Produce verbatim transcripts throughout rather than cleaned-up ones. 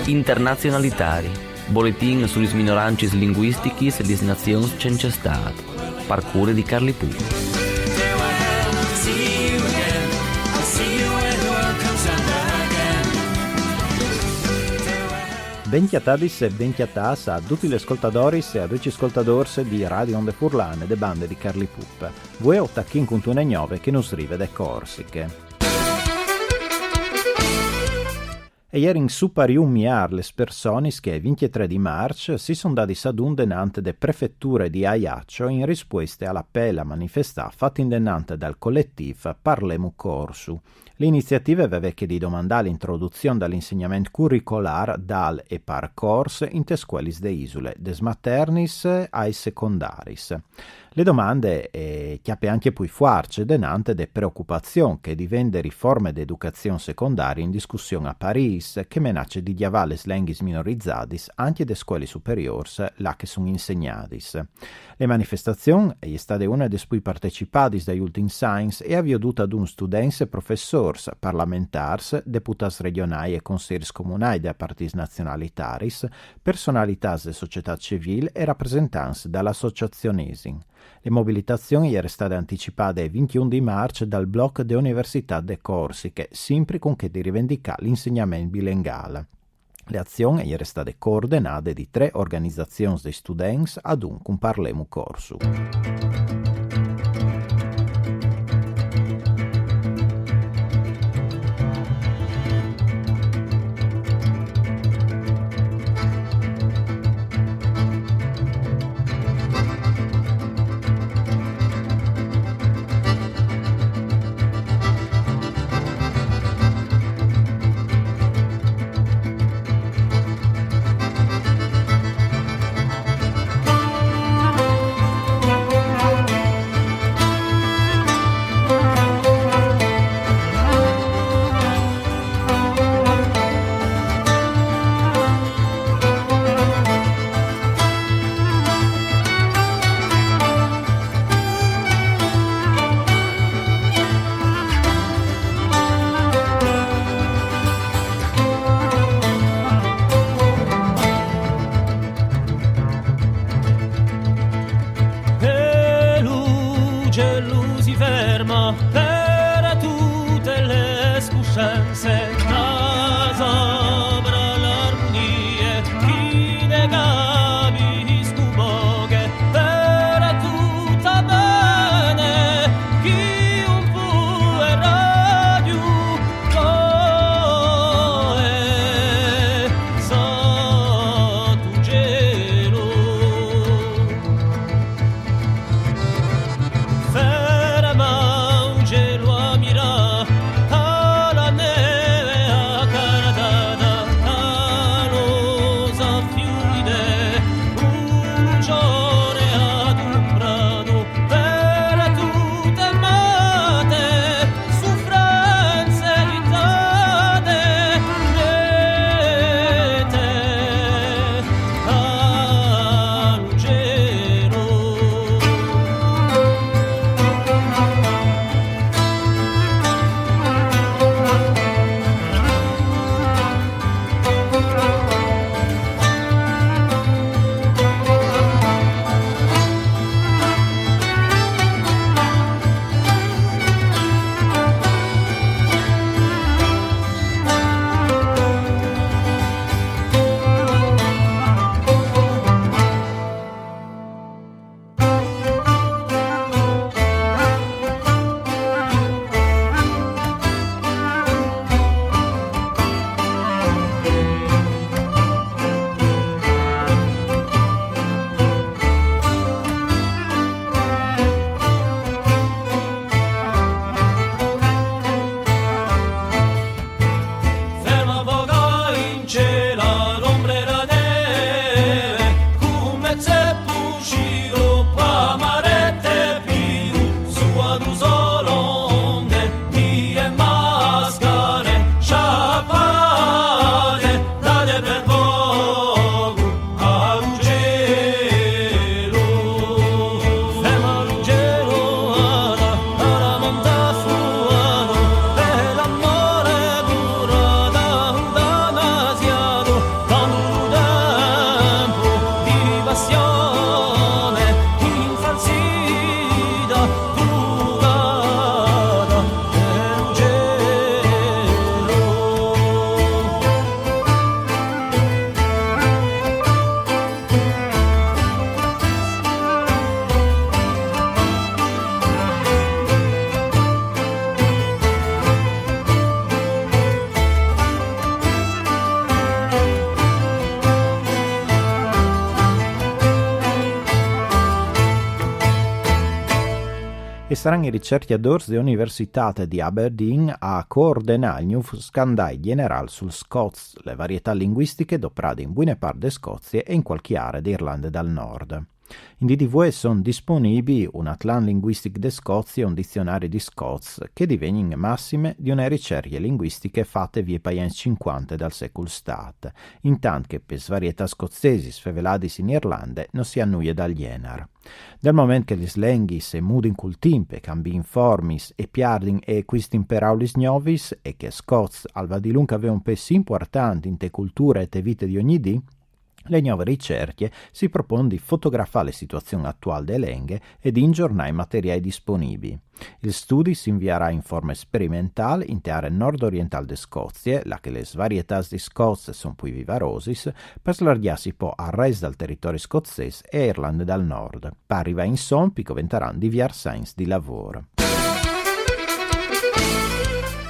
Internazionalitari. Boletin su lis minorancis linguistichis e lis nazions cence stât. Par cure di Carli Pup. Ben cjatadis e ben cjatâts a dutis lis scoltadoris e a ducj i scoltadôrs di Radio Onde Furlane de bande di Carli Pup. Vuê o tachìn cuntune gnove che nus rive de Corsiche. E jerin supra un miâr lis personis che il vincjetrê di Març si son dadis adun denant de prefeture di Aiaccio in rispueste al apel a manifestâ fat indenant dal coletîf Parlemu Corsu. La iniziative e veve chê di domandâ la introduzion dal insegnament curricolâr dal e par cors intes scuelis de isule, des maternis ai secondaris. La domande e cjape ancje plui fuarce denant de preocupazion che il disegn de riforme de educazion secondarie in discussion a Parîs, che menace di gjavâ lis lenghis minorizadis ancje des scuelis superiôrs là che a son insegnadis. La manifestazion e je stade une des plui partecipadis dai ultins agns e e à viodût adun students e professôrs, parlamentârs, deputâts regjonâi e consîrs comunâi dai partîts nazionalitaris, personalitâts de societât civîl e rapresentants dal associazionissim. La mobilitazion e jere stade anticipade il vincjeun di Març dal bloc de Universitât de Corsiche, simpri cun chê di rivendicâ l'insegnament bilengâl. La azion e jere stade coordenade di trê organizazions di students adun cun Parlemu Corsu. Saran i ricercjadôrs de Universitât di Aberdeen a coordenâ il gnûf scandai gjenerâl suls scots, le varietâts linguistichis dopradis in buine part de Scozie e in cualchi aree de Irlande dal Nord. In dì di vuê a son disponibii un atlan linguistic de Scozie e un dizionari di scots che a vegnin massime di une ricercje linguistiche fate vie pai agns cincuante dal secul stât, intant che pes varietâts scozesis feveladis in Irlande no si à nuie dal gjenar. Dal moment che lis lenghis si mudin cul timp e cambiin formis e pierdin e cuistin peraulis gnovis e che scots al va dilunc a vê un pês impuartant inte culture e te vite di ogni dì, le gnove ricercje si propon di fotografâ le situazion atuâl de lenghe e di ingjornâ i materiâi disponibii. Il studi si inviarà in forme sperimentâl inte aree nord-orientâl de Scozie, là che lis varietâts di scots a son plui vivarosis, par slargjâsi po al rest dal teritori scozês e a Irlande dal Nord. Par rivâ insom i coventaran diviers agns di lavôr.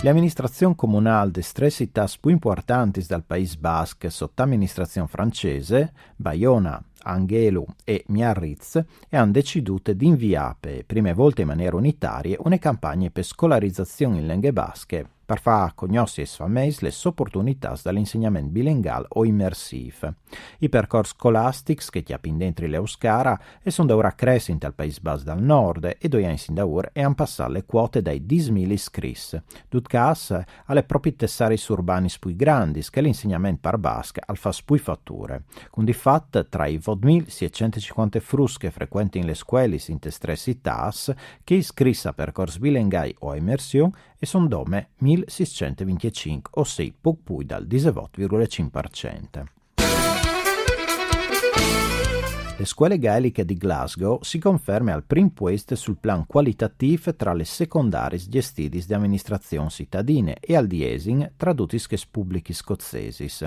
Le aministrazion comunâl des trê citâts plui impuartantis dal Paîs Basc sot aministrazion francese, Baiona, Anghelu e Miarriz, e àn decidût di inviâ pe prime volte in maniere unitarie une campagne pe scolarizazion in lenghe basche, par fâ cognossi aes fameis lis oportunitâts dal insegnament bilengâl o imersîf. I percors scolastics che a cjapin dentri l'euskara a son daûr a cressi intal Paîs Basc dal Nord e doi agns indaûr a àn passât le cuote dai dîs mil iscrits. Dut câs, al è propit tes areis urbanis plui grandis che l'insegnament par basc al fâs plui fature, cun di fat tra i vot mil sietcent e cincuante fruts che a frecuentin lis scuelis intes trê citâts, chei iscrits a percors bilengâi o a imersion a son dome mil sîscent e vincjecinc, o sei pôc plui dal disevot virgule cinc par cent. Le scuele gaeliche di Glasgow si conferme al prin puest sul plan cualitatîf tra lis secondariis gjestidis de aministrazion citadine e al diesin tra dutis chês publichis scozesis.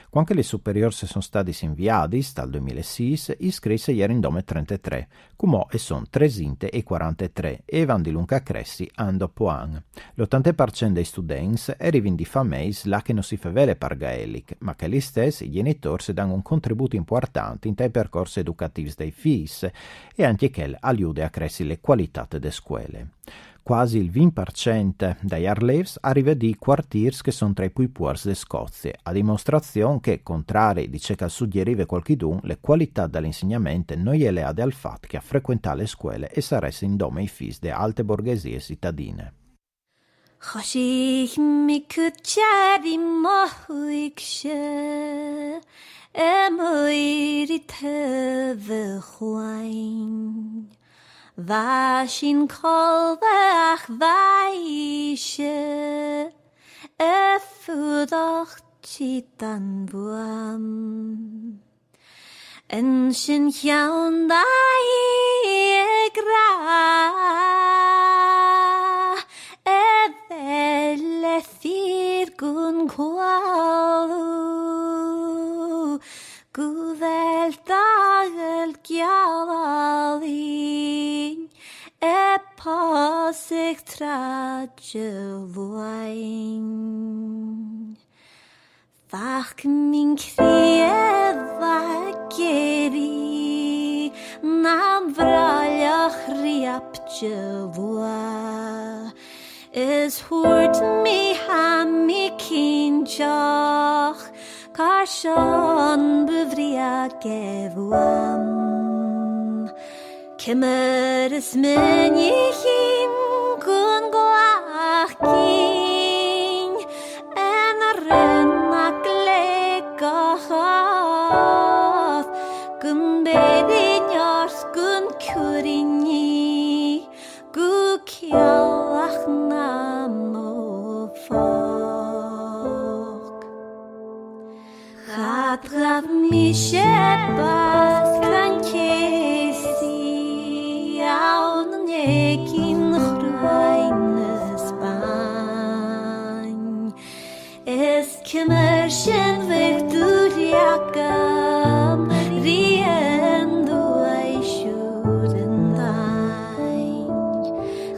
Cuant che lis superiôrs a son stadis inviadis, tal doi mil e sîs, i iscrits a jerin dome trentetrê, cumò a son tresinte e cuarantetrê e a van dilunc a cressi an dopo an. L'otante par cent dai students a rivin di fameis là che no si fevele par gaelic, ma che listès i gjenitôrs a dan un contribût impuartant intai percors educatîfs dai fîs, e ancje chel al jude a cressi le cualitât de scuele. Cuasi il vincj par cent dai arlêfs a rive di cuartîrs che a son tra i plui puars de Scozie, a dimostrazion che, contrari di ce che al sugjerive cualchidun, le cualitât dal insegnament no je leade al fat che a frecuentâ le scuele a saressin dome i fîs de alte borghesie citadine. Chosich mi cutcheri mohuikshe e moiri teve chwain. Vashin kolve ach vaishe e fudach chitan buam. En sin chiaun dai e gra e vele fir gun kwalu guvel dagel gialin e pasik traje luain. Fach min krieva geri nam vralach riapje lua. Is hurt mi ha mi kinjach karshon bevria gevuam. Kimmer is menyichin kun glachin en ren a glegachaf gun bedin yars gun kurini gu kialach na mo fok. Chad gaf mi sied bas gan cesi awn negin chraen ysbaen. Is cymmer sy'n fyrdd dwriagam rhian dwy siwr yn dain.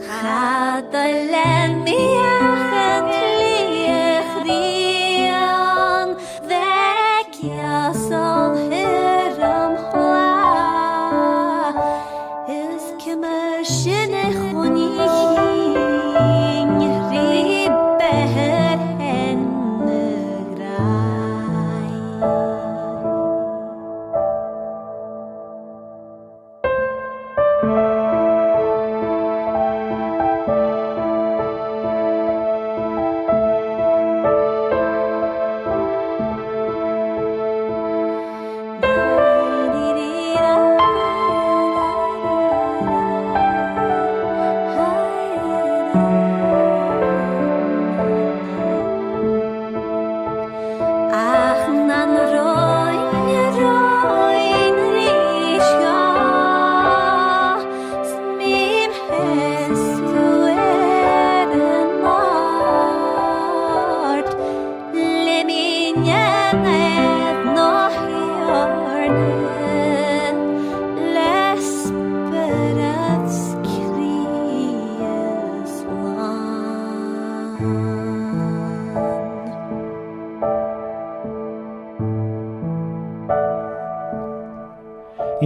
Chad o'i len mi ach yn lich rhian Vecchia sol her am hla. Is cymmer sy'n eich hwn i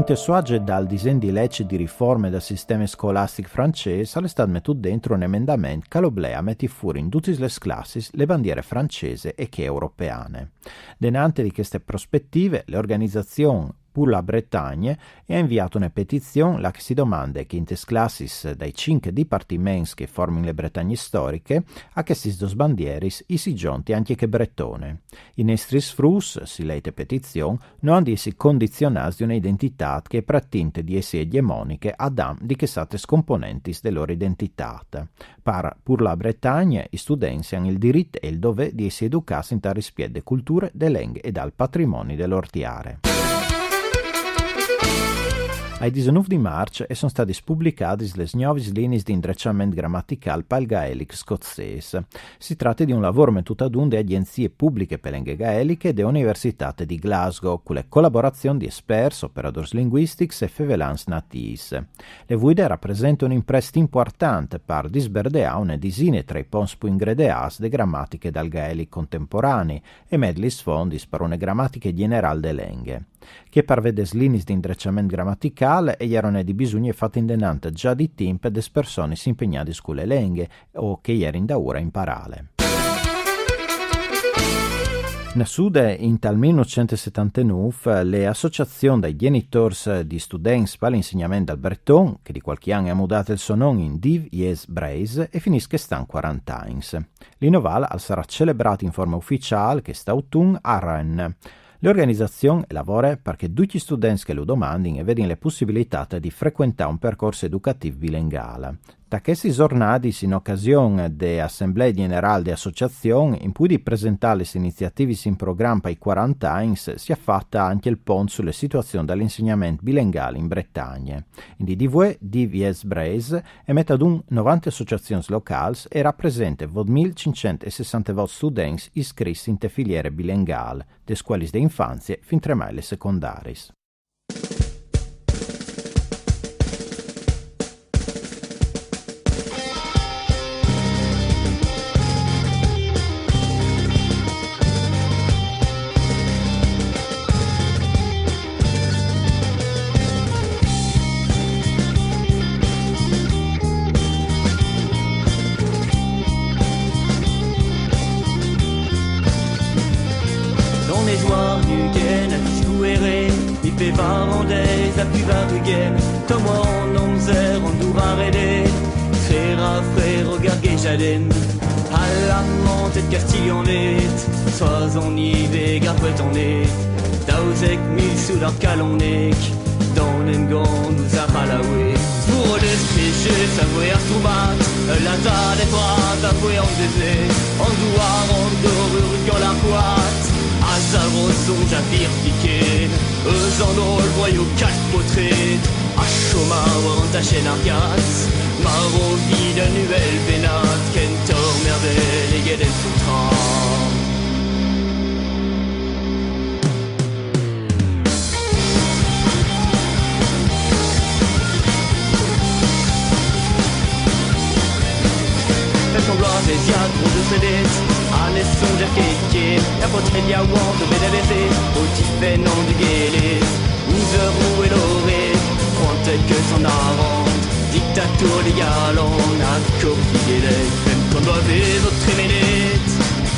Inte suaget dal disen di leç di riforme dal sisteme scolastic francês al è stât metût dentri un emendament che al oblee a meti fûr in dutis lis classis lis bandiris francês e chê europeane. Denant di cheste prospetive, la organizazion Pour la Bretagne e à inviât une petizion là che si domande che intes classis dai cinc dipartiments che a formin la Bretagne storiche, a chestis dôs bandieris i si zonti ancje chê bretone. I nestris fruts, si lei te petizion, no àn di jessi condizionâts di une identitât che e pretint di jessi egemoniche a dam di chês altris componentis de lôr identitât. Par Pour la Bretagne, i students a àn il dirit e il dovê di jessi educâts intal rispiet de culture, de lenghe e dal patrimoni de lôr tiare. Ai disenûf di Març a son stadis publicadis lis gnovis liniis di indreçament gramatical pal gaelic scozês. Si trate di un lavôr metût adun de Agjenzie Publiche pe Lenghe Gaeliche e de Universitât di Glasgow, cu la colaborazion di esperts, operadôrs linguistics e fevelans natîfs. La vuide e rapresente un imprest impuartant par disberdeâ une disine tra i ponts plui ingredeâts de gramatiche dal gaelic contemporani e meti lis fondis par une gramatiche gjenerâl de lenghe. Chê parvê des liniis di indreçament gramatical e jerin di bisugne fate indenant za di timp des personis impegnadis cu la lenghe o che a jerin daûr a imparâle. Nassude intal mil nûfcent e setantenûf, la Associazion dai gjenitôrs di students pal insegnament dal breton, che di cualchi an e à mudât il so non in Div Jes Breizh, e finìs chest an cuarante agns. L'innovâl al sarà celebrât in forme uficiâl chest autun a Rennes. La organizazion e lavore par che ducj i students che lu domandin e vedin la pussibilitât di frecuentâ un percors educatîf bilengâl. Ta cheste zornade, in ocasion de assemblee gjenerâl de associazion, in plui di presentâ lis iniziativis in program pai cuarante agns, si à fat ancje il pont su la situazion dal insegnament bilengâl in Bretagne. In dì di vuê, Div Jes Breizh e met adun novante associazions locâls e e rapresente vot mil cinccent e sessantevot students iscrits inte filiere bilengâl, des scuelis de infanzie fin tremai lis secondariis. Dans les joies du gain à discouérer, mi pe varandez a pu varugem, tomo an amzer an dour a rede, frera frero gargejadem, a la mantet Kastilhanet, soazon ivez gar Bretanet, daouzek mil sous ar kalonek, d'an emgann ouzh ar c'halaouez. Smourolez, pechez, a voe ar stroumat, ul lazhad e bras a voe an dezhe, an douar an dorur gant ar c'hoad, a zaro soñj a vir piken, eus an holl broioù kalz paotred, a choma war an tachenn ar gaz, marv evit un uhel bennak, kentoc'h mervel eget en son tra. Pell sandoazh e ziad bro deus Redet, ha ne soñjer ket ken er paotred yaouank o bet a-bezh o tispenn an dugelezh. Ouzh ur roue loret, c'hoantet eus an arant, diktatour digalan ha korkigelek, pemp kant bloavezh o tremenet.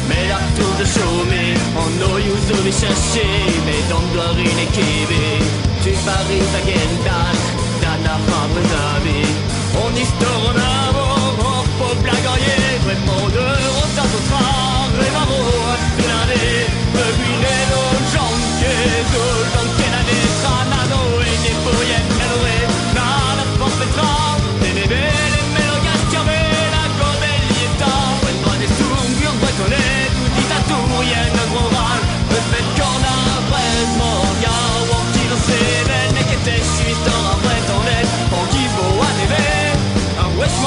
Met ar tour zo chome, an noioù zo bet cheñchet, met an doare n'eo ket bet. Tu Paris a gendalc'h, da na c'habrez a bet. An istor an arvor, hor pobl a gaie, bremañ d'ur o tato tra, re marv a stelade, pe gwinenn o janke zo gant ken a netra, na Noe ne poien na Noe, na na sport petra, ne ne bele mel o gastiabe, na gobel lieta, en bras e sourn gwir Bretoned, ou ditatourien a Groval, eus bet korn ar Brezmorgav, an ti zo sevel, n'eo ket echu istor ar Bretoned, an ti bo a neve, ar wech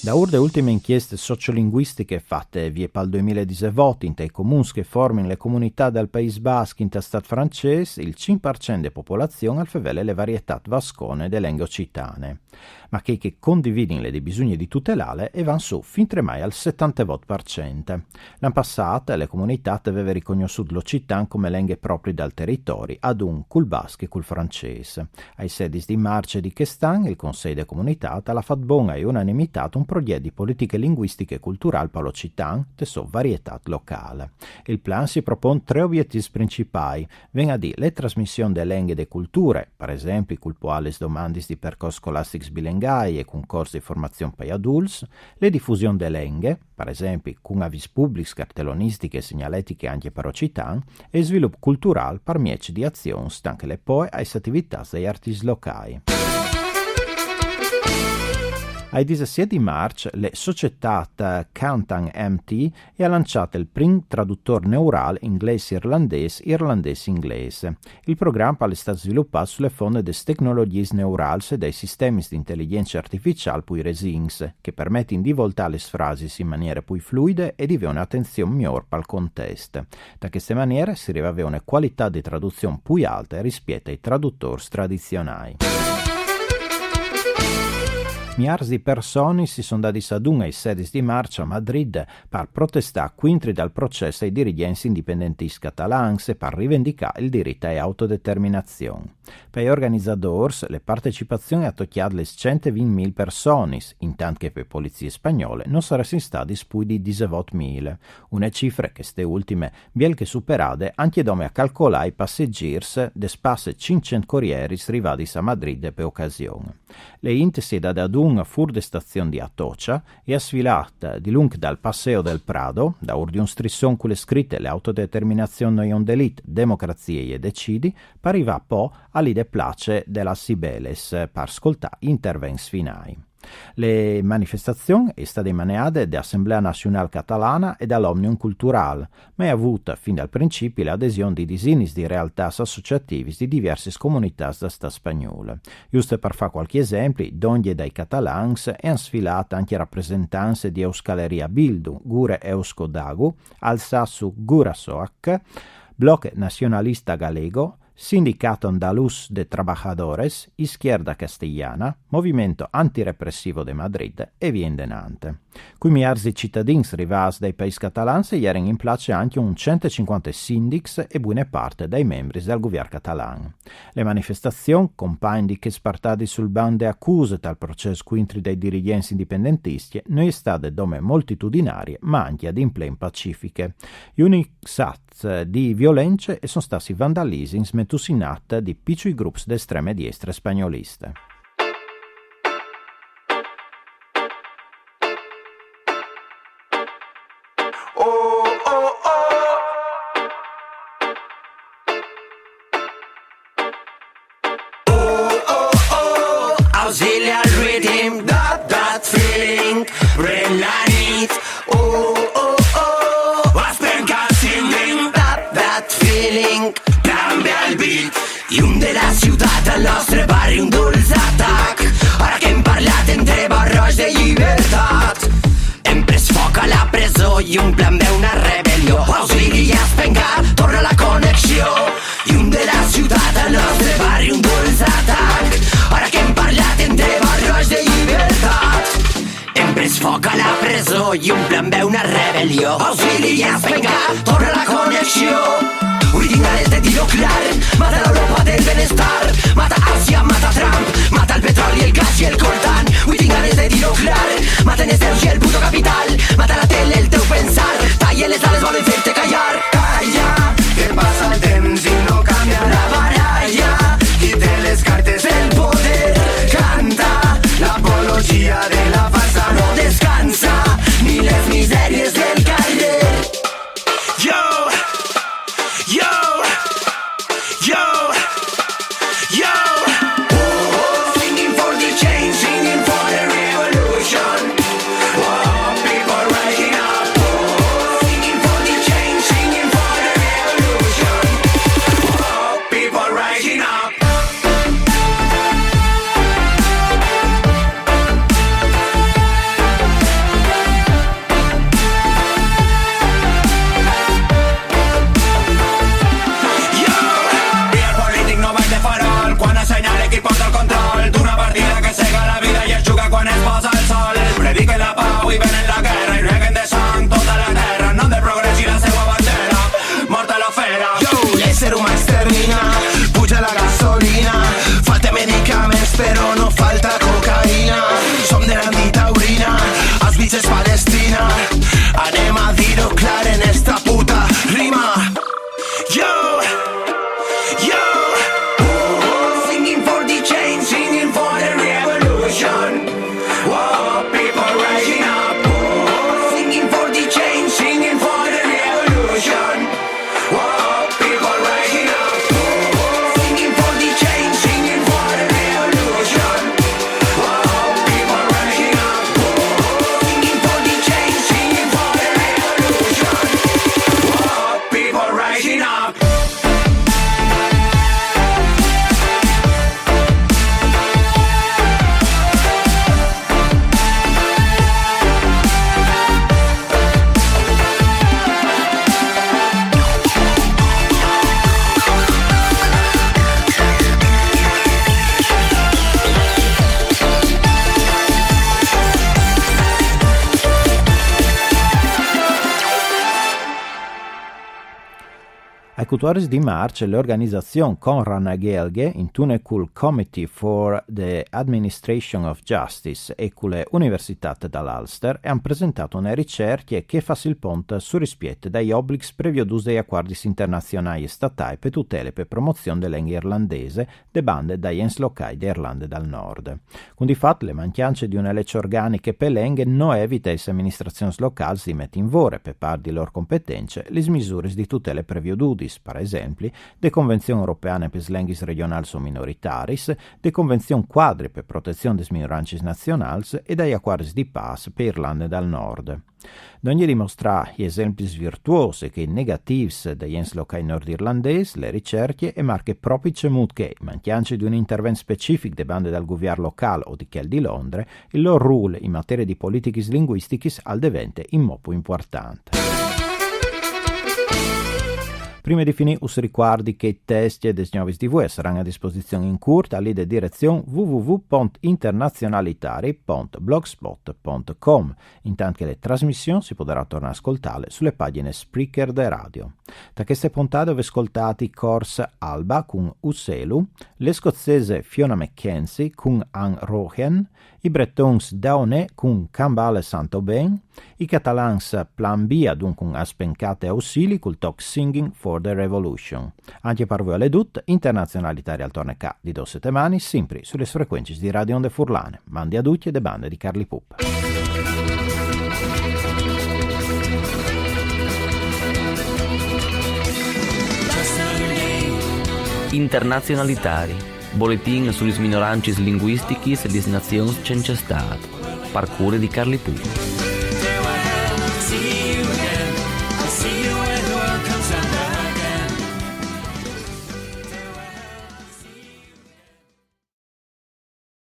Daûr de ultime inchieste sociolinguistiche fate vie pal doi mil e disevot intai comuns che formin le comunitât dal Paîs Basc intal stât francês, il cinc par cent de popolazion al fevele le varietât vascone de lenghe ocitane. Ma chei che a condividin le di bisugne di tutelâle e van sù fintremai al setantevot par cent. L'an passât le comunitât e veve ricognossût l'ocitan come lenghe proprie dal teritori, adun cul basc e cul francês. Ai sedis di Març di chest an il Consei de Comunitât al à fat bon ae unanimitât un progjet di politiche linguistiche e culturâl pal ocitan, te sô varietât locâl. Il plan si propon trê obietîfs principâi, ven a dî le trasmission de lenghe e de culture, par esempli cul poiâ les domandis di percors scolastics bilengâi e cuncors di formazion pai adults, le difusion de lenghe, par esempli cun avîs publics, cartelonistiche e segnaletiche ancje par ocitan, e il svilup culturâl par mieç di azions tant che le poe aes ativitâts dai artiscj locâi. Ai disesiet di Març le societât Kantan M T e à lançât il prin tradutôr neurâl inglês-irlandês, irlandês-inglês. Il program al è stât svilupât su le fonde des tecnologjiis neurâls e dai sistemis di inteligjence artificiâl plui resints, che a permetin di voltâ les frasis in maniere plui fluide e di vê une atenzion miôr pal contest. Da cheste maniere si rive a vê une cualitât di traduzion plui alte rispiet ai tradutôrs tradizionâi. Miârs di personis si son dadis adun ai sedis di Març a Madrid par protestâ cuintri dal procès ai dirigjents indipendentiscj catalans e par rivendicâ il dirit ae autodeterminazion. Pai organizadôrs, le partecipazion e à tocjât les cent e vincj mil personis, intant che pe polizie spagnole no saressin stadis plui di disevot mil. Une cifre, cheste ultime, bielche superade ancje dome a calcolâ i passegjiers des passe cinccent corieris rivadis a Madrid pe ocasion. Le int si è dade adun fûr de stazion di Atocha e à sfilât dilunc dal Paseo del Prado, daûr di un strisson cu le scrite: «Le autodeterminazion no je un delit, democrazie je decidi», par rivâ po alì de place de las Cibeles par scoltâ i intervents finâi. Le manifestazion e je stade maneade de Assemblea Naziunâl Catalana e dal Òmnium Culturâl, ma e à vût fin dal principi la adesion di disinis di realtâts associativis di diviersis comunitâts dal stât spagnûl. Juste par fâ cualchi esempli, dongje dai catalans e àn sfilât ancje rapresentants di Euskal Herria Bildu, Gure Eusko Dagu, Altsasu Gurasoak, Bloke Nazionalista Galego, Sindicato Andaluz de Trabajadores, Izquierda Castellana, Movimento Antirepressivo de Madrid e vie indenant. Cui miârs di citadins rivâts dai paîs catalans e jerin in place ancje un cent e cincuante sindics e buine part dai membris dal guvier catalan. Le manifestazion, compagn di chês spartadis sul banc de acuse tal procès cuintri dai dirigjents indipendentiscj, no je stade dome multitudinarie, ma ancje adin plen pacifiche. I unics ats di violence e son stâts i vandalisims metûts in at di piçui grups de estreme diestre spagnoliste. Auxilia rhythm, that, that feeling, pren la nit. Oh, oh, oh, vas trencant singing, that, that feeling, cambia el beat. Llum de la ciutat al nostre barri, un dolç atac. Ara que hem parlat entre barroig de llibertat, hem pres foc a la presó i un plan B, una rebel·lió. Auxili ja has pencat, torna la connexió. Llum de la ciutat al nostre barri, un dolç atac. Ara que hem parlat entre barroig de llibertat, hem pres foc a la presó i un plan B, una rebel·lió. Auxili ja has pencat, torna la connexió. Avui tinc ganes de dir-ho clar: mata l'Europa del benestar, mata Àsia, mata Trump, mata el petroli, el gas i el coltan. Avui tinc ganes de dir-ho clar: maten els déus i el puto capital, mata la tele, el teu pensar, tallen les ales, volen fer-te callar. Calla, que passa el temps i no canvia la baralla. Qui té les cartes del poder canta l'apologia de la farsa. No descansa ni les misèries del carrer. Yo, yo, yo, yo. Oh, oh, singing for the change, Palestina, anem a dir-ho clar en esta puta rima. Yo, yo, singing for the change, singing for the revolution. Whoa, people rising up. Singing for the change, singing for the revolution. Whoa, people rising up. Singing for the change, singing for the revolution. Whoa, people rising up. Singing for the change, singing for the revolution. Whoa, people rising up. Ai cutuardex di març, l'organizazion Conrad Agelge, intune cul Committee for the Administration of Justice e cu le Universitât dal Ulster, a àn presentât une ricercje che e fâs il pont sul rispiet dai oblics previodûts dai acuardis internazionâi e statâi pe tutele e pe promozion de lenghe irlandese de bande dai ents locâi de Irlande dal Nord. Cun di fat, le mancjance di une leç organiche pe lenghe no evite aes aministrazions locâls di meti in vore, pe part di lôr competence, lis misuris di tutele previodudis, par esempli, de Convenzion Europeane pes lenghis regjonâls o minoritaris, de Convenzion cuadri pe protezion des minorancis nazionâls e dai acuardis di pâs pe Irlande dal Nord. Dongje di mostrâ i esemplis virtuôs e chei negatîfs dai ents locâi nordirlandês, le ricercje e marche propit cemût che, mancjance di un intervent specific de bande dal guviarn locâl o di chel di Londre, il lôr rûl in materie di politichis linguistichis al devente inmò plui impuartant. Prime di finî us ricuardi che i tescj des gnovis di vuê a saran a disposizion in curt ae direzion w w w pont internazionalitari pont blogspot pont com, intant che le trasmission si podarà tornâ a scoltâle su le pagjinis Spreaker de radio. Ta cheste pontade o vês scoltât i cors Alba cun Usselu, le scozese Fiona McKenzie cun An Rohen, i bretons Daone cun Cambale Santo Ben, i catalans Plan B, adun cun Aspencate Auxili cul toc Singing for the Revolution. Ancje par vuê al è dut, Internazionalitari al torne ca di dôs setemanis, simpri su lis frecuencis di Radio Onde Furlane. Mandi a ducj de bande di Carli Pup. Internazionalitari, boletin su lis minorancis linguistichis e lis nazions cence stât, par cure di Carli Pup.